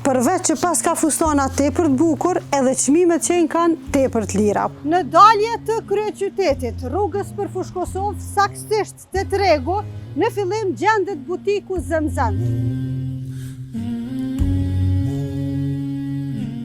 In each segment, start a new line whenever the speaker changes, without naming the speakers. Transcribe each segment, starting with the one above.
Përveç që paska fustana tepër të bukur, edhe çmimet qenkan tepër të lira. Në dalje të kryeqytetit, rrugës për Fushë Kosovë, saktësisht te tregu, në fillim gjendet butiku Zemzem.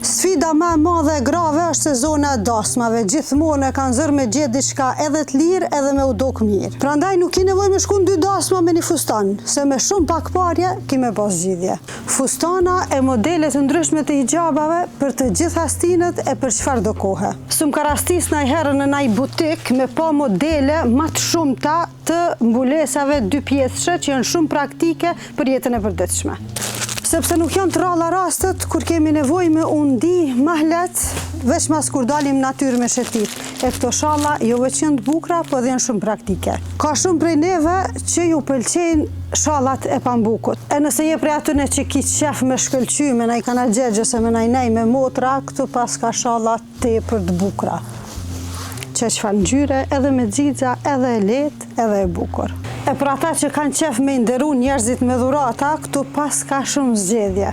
Sfida ma e madhe e grave është sezona e dasmave, gjithmonë e kanë zor me gjetë diçka edhe të lirë edhe me u dok mirë. Prandaj nuk ki nevojë me shku në dy dasma me një fustan, se me shumë pak parje ki me ba zgjidhje. Fustana e modele të ndryshme të hixhabave për të gjitha stinët e për çfarëdo kohe. S'um ka rastis najherë në naj butik me pa modele ma të shumta të mbulesave dypjesëshe që janë shumë praktike për jetën e përditshme. Sepse nuk janë të rralla rastet kur kemi nevojë me u ndi ma lehtë, veçmas kur dalim në natyrë me shetit. E këto shalla jo veç janë të bukura, po edhe janë shumë praktike. Ka shumë prej neve që ju pëlqejnë shallat e pambukut. E nëse je prej atyne që ki qef me shkëlqy me naj kanagjegj ose me naj nej me motra, këtu paska shalla tepër të bukura. Qe çfarë ngjyre, edhe me xixa, edhe e lehtë, edhe e bukur. E për ata që kanë qef me i nderu njerëzit me dhurata, këtu paska shumë zgjedhje.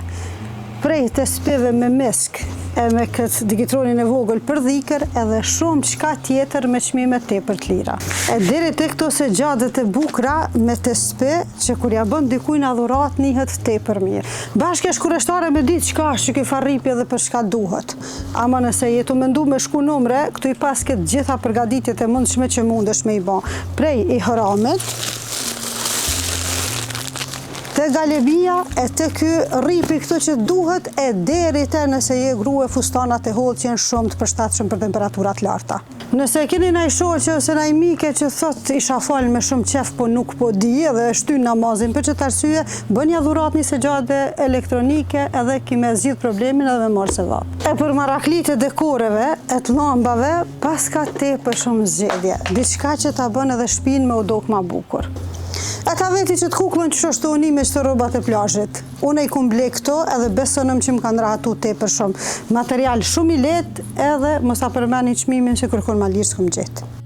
Prej tespive me misk e me këtë digitronin e vogël për dhikër edhe shumë çka tjetër me çmime tepër të lira. E deri te këto sexhadet e bukura me tespi që kur ja bën dikujna dhuratë nihet tepër mirë. Bashkë është kureshtare me ditë çka është ky far rripi edhe për çka duhet. Ama nëse je tu mendu me shku n'umre, këtu i paske të gjitha përgatitjet e mundshme që mundesh me i ba. Prej ihramit, te galebia e te ky rripi këtu që duhet e deri te nëse je grue fustanat e hollë që janë shumë të përshtatshëm për temperatura të larta. Nëse e keni naj shoqe ose naj mike që thot isha fal me shumë qef po nuk po di edhe e shtyn namazin për qët arsye, bënja dhuratë një sexhade elektronike edhe ki me zgjidh problemin edhe me marrë sevap. E për maraklitë e dekoreve e të llambave paska tepër shumë zgjedhje, diçka që ta bën edhe shpinë me u dok ma bukur. E ta veti qët kukullën qysh është tu u ni me qëto rrobat e plazhit. Unë i kum ble këto edhe besonëm që më kanë rahatu tepër shumë. Material shumë i lehtë edhe mos ta përmeni çmimin që kërkun ma lirë s'kum gjetë.